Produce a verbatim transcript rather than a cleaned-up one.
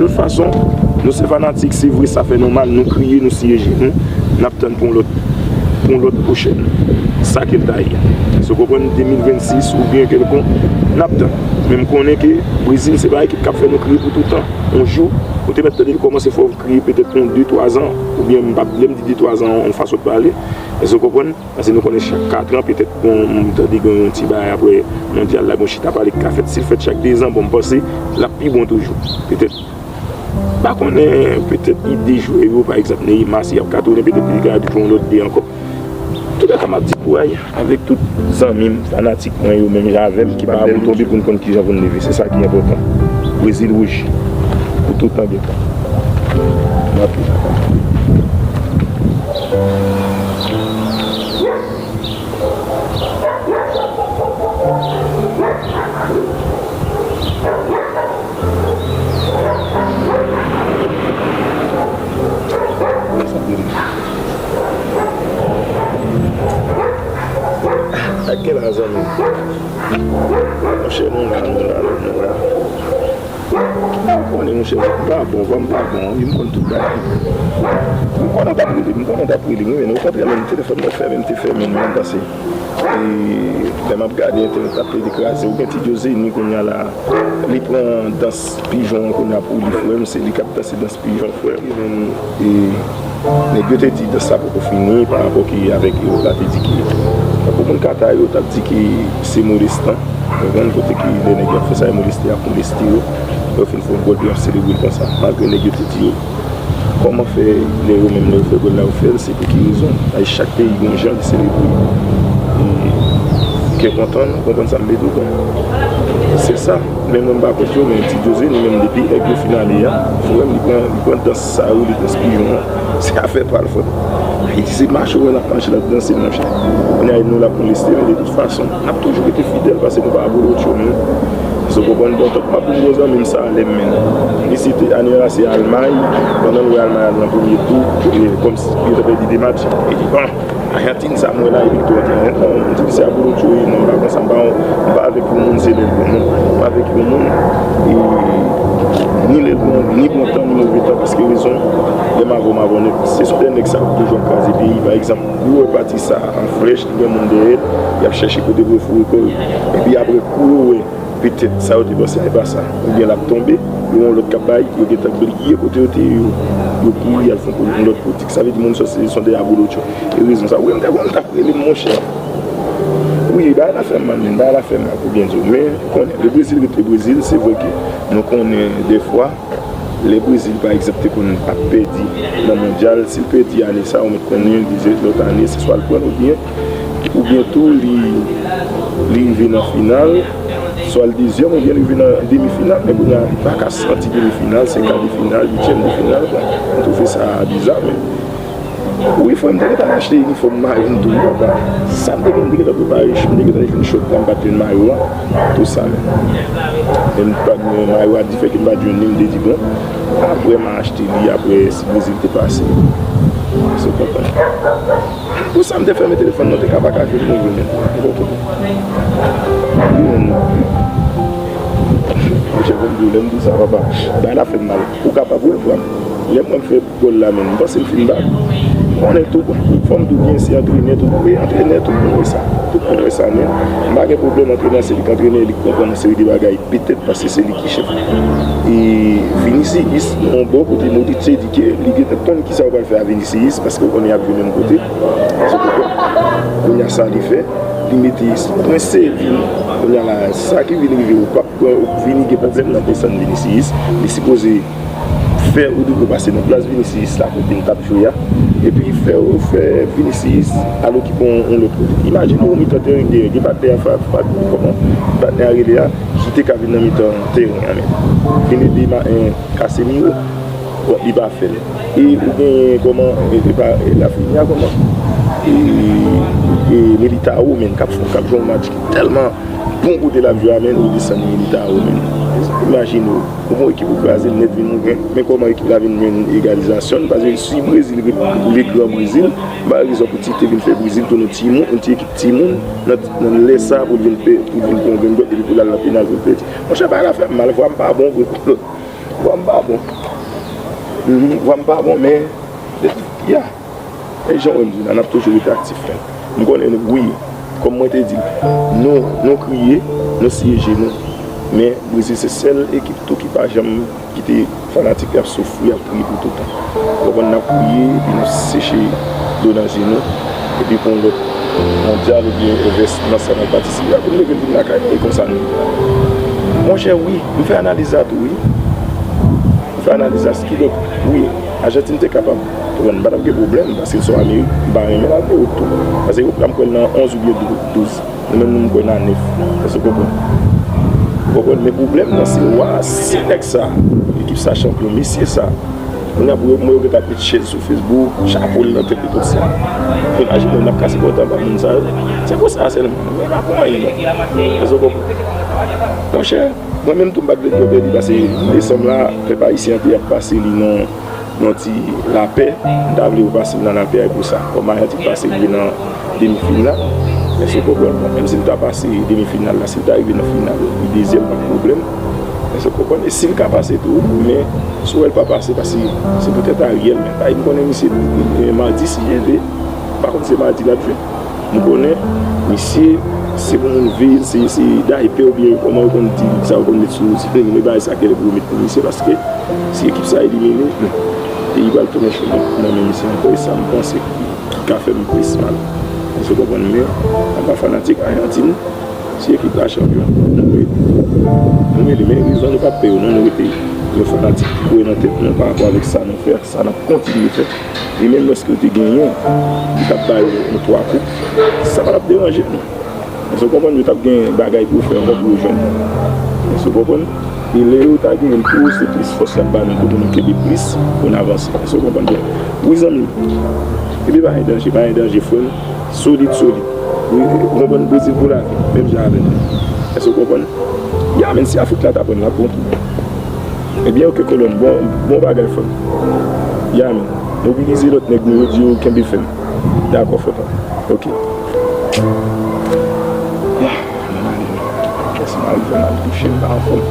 Tout fason, nou se fanatik, se vre, sa fè nou mal, nou kriye, nou siye je nou, n ap tann pou yon lòt, pou yon lòt pwochèn. Sa ke l ta ye. Èske w konprann? De mil vennsis oubyen kèlkonk, n ap tann. Men m konnen ke Brezil se pa ekip k ap fè nou kriye pou toutan. Yon jou, ou te mèt tande l kòmanse fè w kriye petèt pou yon de, twa zan, oubyen m p ap, lè m di de, twa zan, yon fason de pale. Èske w konprann? Paske nou konnen chak katran, petèt, bon, m tande gen yon ti bagay apre mondyal la, gon chita pale ki ka fèt. Si l fèt chak dezan, bon, m panse l ap pi bon toujou. Petèt, m pa konnen, petèt, ide jwè yo, pa egzanp, Neymar, si y ap ka tounen, petèt, li ka jwe yon lòt de ankò. Antouka, m ap di kouraj avèk tout zanmi m, fanatik mwen yo, menm jan avè m, ki pa pou tonbe pou n konn kijan pou n leve. Se sa ki enpòtan. Brezil wouj. Pou tout tan gen tan. M ap Ak kèl a, zanmi? Monchè, nou la, nou la, nou la. Ou konnen, monchè, m pa bon, vwa m pa bon, wi, m konn tout bagay. M konnen w t ap rele m, m konnen w t ap rele m, wi, men okontrè, menm telefòn mwen fèmen, m te fèmen l, m pase. E lè m ap gade entènèt la ap plede kraze, ou gen Ti Djozeni kounye a la, li pran dans pijon an kounye a pou li, frè m, se li k ap danse dans pijon, frè m. E nèg yo te di dans la poko fini, pa rapò ki avèk Ewòp la te di ki, tankou moun Kata yo t ap di ki se molestan. Ou konprann, kote ki lè nèg yo ap fè sa, yo moleste, y ap moleste yo. Lè yo fin fè yon gòl, yo ap selebre l konsa. Malgre nèg yo te di yo, kòman fè lè yo menm, lè yo fè gòl la, yo fè l, se pou ki rezon? Ay, chak peyi gen yon jan li selebre. E kè kontan, nou konprann sa m vle di w, bon. Se sa. Men mwen, m pa kont yo, men Ti Djozeni menm, depi nèg yo fin ale a, frè m, li pran, li pran dans sa yo, li dans piyon an. Se afè pa l, frè m. Ayiti se mache w wè n ap mache, n ap danse, monchè. Kounye a, nou l ap moleste, men de tout fason, n ap toujou rete fidèl, paske nou pa abòne wotch yo menm. Èske w konprann? Bon, tankou m ap di yon zanmi m Salèm menm. Li site ane a, se Almay, pandan l wè Almay al nan premye tou, e kòmsi yo te pèdi de match, li di, bon, Ajantin sa m wè la, e viktwa te anyen. Bon, m di misye abòne wotch yo ye, non, m pa konsa, m pa, m pa avèk yon moun, se lè l bon, non. M avèk yon moun, e ni lè l bon, ni bon tan, ni move tan, paske rezon, lè m avè w, m avè w nèt. Se sou dèyè nèg sa yo toujou ap kraze peyi, pa egzanp, ou wè pati sa an flèch, li gen moun dèyè l, y ap chèche kote pou yo foure kò yo. Epi apre, kou yo wè, petèt, sa yo te panse a, e pa sa. Oubyen l ap tonbe, yo wè yon lòt k ap bay, yo gentan bliye kote yo te ye, yo, yo kouri al fè yon lòt politik. Sa vle di moun sa se, se de abòne wotch yo. E rezon sa. Wi, m te konn t ap rele m, monchè. Wi, bagay la fè m mal, men bagay la fè m mal, pou byen di w. Men, ou konnen, le Brezil rete Brezil, se vre ke nou konnen dèfwa, lè Brezil, pa egzanp, te konn ap pèdi nan mondyal, si l pèdi ane sa, ou mèt konnen, li di lòt ane, se swa l pran l oubyen, oubyen tou, li, li rive nan final, swa l dezyèm oubyen l rive nan demi final, men kounye a, li pa ka santi demi final, se ka de final, uityèm de final, bon, m twouve sa biza, men Wi, frè m, te gentan achte inifòm mayo m tou, wi, papa. Sa m te gen, m te gentan prepare, m te gentan jwenn chòt la, m pa t jwenn mayo a, tou sa menm. Men m pa t jwenn mayo a, di fè ke m pa t jwenn li, m te di, bon, apre m a achte li, apre si Brezil te pase. Se kontan. Pou sa m te fèmen telefòn nan, te ka pa ka jwenn mwen, jwenn mwen. Ou konprann? Wi, men. Monchè, bon, lè m di w sa, papa, bagay la fè m mal. Ou kapab wè, frè m. Lè m wè m fè gòl la menm, m panse m fin bat. Konnen tou, bon, fò m di w byen, se antrenè tou, wi, antrenè, tout moun wè sa. Tout moun wè sa, men m pa gen pwoblèm, antrenè se li k antrenè, li k konprann yon seri de bagay, petèt paske se li ki chèf. E Vinicius, yon bò kote Modric te di ke li gentan konn kisa yo pral fè a Vinicius, paske w konnen y ap jwe menm kote. Kounye a sa li fè, li mete Prince Vini, kounye a la, sa ki vin rive, ou p ap pran, ou vini gen pwoblèm nan desann Vinicius, li sipoze fè Rodrygo pase nan plas Vinicius la kote l t ap jwe a, epi fè, fè Vinicius al okipe yon, yon lòt kote. Imajine w mitan teren dèyè, gen patnè a, pa, pa, kòman, patnè a rele a, ki te ka vin nan mitan teren an menm. Vin ede ma, en, Casemiro, bon, li pa fè l. E ou gen kòman, e, e pa, e Rafinha kòman, e, e Militao menm, k ap fè, k ap jwe yon match ki tèlman bon kote l ap jwe a, men ou desann Militao menm. Imajine w, ou gon ekip ou kraze l nèt vin, men kòman ekip la vin jwenn egalizasyon, paske si Brezil ret le gran Brezil, m pa wè rezon pou Tite vin fè Brezil tounen timoun, yon ti ekip timoun, nan, nan lè sa pou l vin pè, pou l vin pran yon grenn dwèt epi pou l al nan penal pou l pèdi. Monchè, bagay la fè m mal, vwa m pa bon vre pou lòt. Vwa m pa bon. Mhm, vwa m pa bon, men, ya. E jan w wè m di la, n ap toujou rete aktif, men. M konnen, wi, kòm mwen te di l, nou, nou kriye, nou siye je nou. Men, Brezil se sèl ekip tou ki pa janm kite fanatik yo ap soufri, ap kriye pou toutan. Ou konprann, n ap kriye, epi n ap seche dlo nan je nou. Epi pou yon lòt mondyal oubyen yon vès nan sa n ap patisipe a, pou n leve l vin lakay nou, e konsa nou ye. Monchè, wi, m fè analiz la tou, wi. M fè analiz la, kidonk, wi, Ajantin te kapab, ou konprann, m pa t ap gen pwoblèm, paske l se yon Amerik, m pa renmen l al Peru tou. Paske yo pran m kwè l nan onz oubyen douz. Nou menm, nou, m kwè nan nèf. Èske w konprann? Ou konprann? Men pwoblèm nan, se wa, si nèg sa, ekip sa chanpyon, mesye sa, kounye a pou yo, mwen, yo gentan ap met chèz sou Facebook, chapo l nan tèt li, tout sa. Imajine w, n ap ka sipòte anba moun sa yo. Se pou sa sèlman. Men pa pou anyen, non. Èske w konprann? Monchè, mwen menm tou, m pa t vle di yo pèdi, paske desanm la, pèp ayisyen an te ap pase li nan yon ti lapè, m ta vle yo pase l nan lapè a pou sa. Kòm Ajantin pase rive nan demi final, èske w konprann? Bon, menm si l ta pase demi final la, si l ta rive nan final, li dezyèm, pa pwoblèm. Èske w konprann? E si l ka pase tou, men si w wè l pa pase, paske se poutèt Ariel menm. Paske m konnen misye, e, madi, si Dye vle, m pa konn si se madi l ap jwe. M konnen misye, se pou moun veye l, se, se daypè oubyen kòman yo konn di, sa yo konn met sou, sou teren, men bagay sa kèlè pou yo met pou misye, paske si ekip sa elimine, hmm, peyi pral tounen chòk nan men misye ankò, e sa m panse ki, ki ka fè m plis mal. Èske w konprann? Men, anba fanatik Ajantin, si ekip la chanpyon, nou rele. Nou rele, men rezon nou p ap pè yo, non, nou rete. Nou fanatik ki kwè nan tèt nou pa rapò avèk sa nou fè, sa n ap kontinye fè. E menm lòske yo te genyen, yo t ap ba yo yon twa koup, sa pa t ap deranje nou. Èske w konprann? Yo t ap gen bagay pou yo fè ankò pou yo jwenn. Èske w konprann? E lè yo ta genyen l tou, se plis fòs y ap ba nou tou pou nou kenbe plis, pou n avanse. Èske w konprann? Bon, wi, zanmi m. Epi pa gen danje, pa gen danje, frè m. Solid, solid. Wi, ou konprann, Brezil pou lavi, menm jan avè m. Èske w konprann? Ya, men si Afrik la ta pran l, l ap bon tou. Ebyen, oke, kolòn, bon, bon bagay, frè m. Ya, men. Mobilize lòt nèg nou yo, di yo kenbe fèm. Dakò, frè pa m. Oke. Ah, m ale, men. Kès m al fè m al kouche, m pa anfòm.